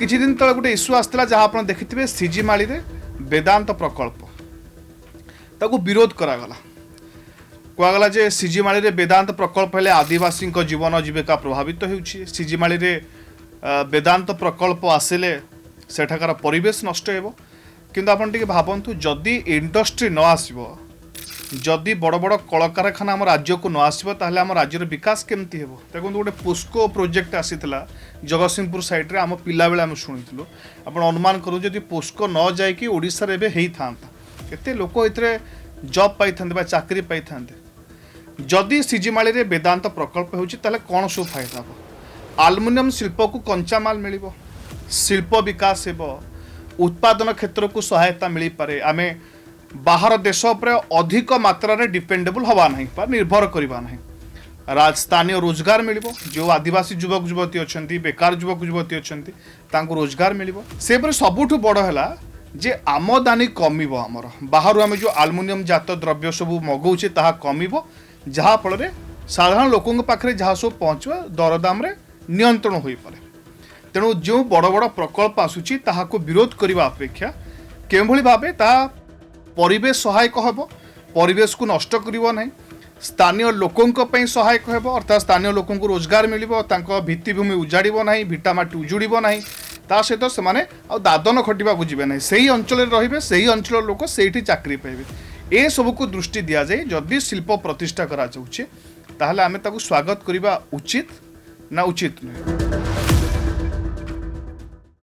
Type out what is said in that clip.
କିଛି ଦିନ ତଳେ ଗୋଟେ ଇସ୍ୟୁ ଆସିଥିଲା, ଯାହା ଆପଣ ଦେଖିଥିବେ, ସିଜିମାଳିରେ ବେଦାନ୍ତ ପ୍ରକଳ୍ପ, ତାକୁ ବିରୋଧ କରାଗଲା। କୁହାଗଲା ଯେ ସିଜିମାଳିରେ ବେଦାନ୍ତ ପ୍ରକଳ୍ପ ହେଲେ ଆଦିବାସୀଙ୍କ ଜୀବନ ଜୀବିକା ପ୍ରଭାବିତ ହେଉଛି, ସିଜିମାଳିରେ ବେଦାନ୍ତ ପ୍ରକଳ୍ପ ଆସିଲେ ସେଠାକାର ପରିବେଶ ନଷ୍ଟ ହେବ। କିନ୍ତୁ ଆପଣ ଟିକେ ଭାବନ୍ତୁ, ଯଦି ଇଣ୍ଡଷ୍ଟ୍ରି ନ ଆସିବ, ଯଦି ବଡ଼ ବଡ଼ କଳକାରଖାନା ଆମ ରାଜ୍ୟକୁ ନ ଆସିବ, ତାହେଲେ ଆମ ରାଜ୍ୟର ବିକାଶ କେମିତି ହେବ? ଦେଖନ୍ତୁ, ଗୋଟେ ପୋସ୍କୋ ପ୍ରୋଜେକ୍ଟ ଆସିଥିଲା ଜଗତସିଂହପୁର ସାଇଡ଼୍ରେ, ଆମ ପିଲାବେଳେ ଆମେ ଶୁଣିଥିଲୁ। ଆପଣ ଅନୁମାନ କରନ୍ତୁ, ଯଦି ପୋସ୍କୋ ନ ଯାଇକି ଓଡ଼ିଶାରେ ଏବେ ହେଇଥାନ୍ତା, କେତେ ଲୋକ ଏଥିରେ ଜବ୍ ପାଇଥାନ୍ତେ ବା ଚାକିରି ପାଇଥାନ୍ତେ। ଯଦି ସିଜିମାଳିରେ ବେଦାନ୍ତ ପ୍ରକଳ୍ପ ହେଉଛି, ତାହେଲେ କ'ଣ ସବୁ ଫାଇଦା ହେବ? ଆଲୁମିନିୟମ ଶିଳ୍ପକୁ କଞ୍ଚାମାଲ ମିଳିବ, ଶିଳ୍ପ ବିକାଶ ହେବ, ଉତ୍ପାଦନ କ୍ଷେତ୍ରକୁ ସହାୟତା ମିଳିପାରେ, ଆମେ ବାହାର ଦେଶ ଉପରେ ଅଧିକ ମାତ୍ରାରେ ଡିପେଣ୍ଡେବୁଲ୍ ହେବା ନାହିଁ ବା ନିର୍ଭର କରିବା ନାହିଁ, ସ୍ଥାନୀୟ ରୋଜଗାର ମିଳିବ। ଯେଉଁ ଆଦିବାସୀ ଯୁବକ ଯୁବତୀ ଅଛନ୍ତି, ବେକାର ଯୁବକ ଯୁବତୀ ଅଛନ୍ତି, ତାଙ୍କୁ ରୋଜଗାର ମିଳିବ। ସେପରି ସବୁଠୁ ବଡ଼ ହେଲା ଯେ ଆମଦାନୀ କମିବ ଆମର। ବାହାରୁ ଆମେ ଯେଉଁ ଆଲୁମିନିୟମ ଜାତ ଦ୍ରବ୍ୟ ସବୁ ମଗାଉଛେ, ତାହା କମିବ, ଯାହାଫଳରେ ସାଧାରଣ ଲୋକଙ୍କ ପାଖରେ ଯାହା ସବୁ ପହଞ୍ଚିବ, ଦରଦାମରେ ନିୟନ୍ତ୍ରଣ ହୋଇପାରେ। ତେଣୁ ଯେଉଁ ବଡ଼ ବଡ଼ ପ୍ରକଳ୍ପ ଆସୁଛି, ତାହାକୁ ବିରୋଧ କରିବା ଅପେକ୍ଷା କେଉଁଭଳି ଭାବେ ତାହା ପରିବେଶ ସହାୟକ ହେବ, ପରିବେଶକୁ ନଷ୍ଟ କରିବ ନାହିଁ, ସ୍ଥାନୀୟ ଲୋକଙ୍କ ପାଇଁ ସହାୟକ ହେବ, ଅର୍ଥାତ୍ ସ୍ଥାନୀୟ ଲୋକଙ୍କୁ ରୋଜଗାର ମିଳିବ, ତାଙ୍କ ଭିତ୍ତିଭୂମି ଉଜାଡ଼ିବ ନାହିଁ, ଭିଟାମାଟି ଉଜୁଡ଼ିବ ନାହିଁ, ତା ସହିତ ସେମାନେ ଆଉ ଦାଦନ ଖଟିବାକୁ ଯିବେ ନାହିଁ, ସେଇ ଅଞ୍ଚଳରେ ରହିବେ, ସେଇ ଅଞ୍ଚଳର ଲୋକ ସେଇଠି ଚାକିରି ପାଇବେ, ଏସବୁକୁ ଦୃଷ୍ଟି ଦିଆଯାଇ ଯଦି ଶିଳ୍ପ ପ୍ରତିଷ୍ଠା କରାଯାଉଛି, ତାହେଲେ ଆମେ ତାକୁ ସ୍ୱାଗତ କରିବା ଉଚିତ ନା ଉଚିତ ନୁହେଁ?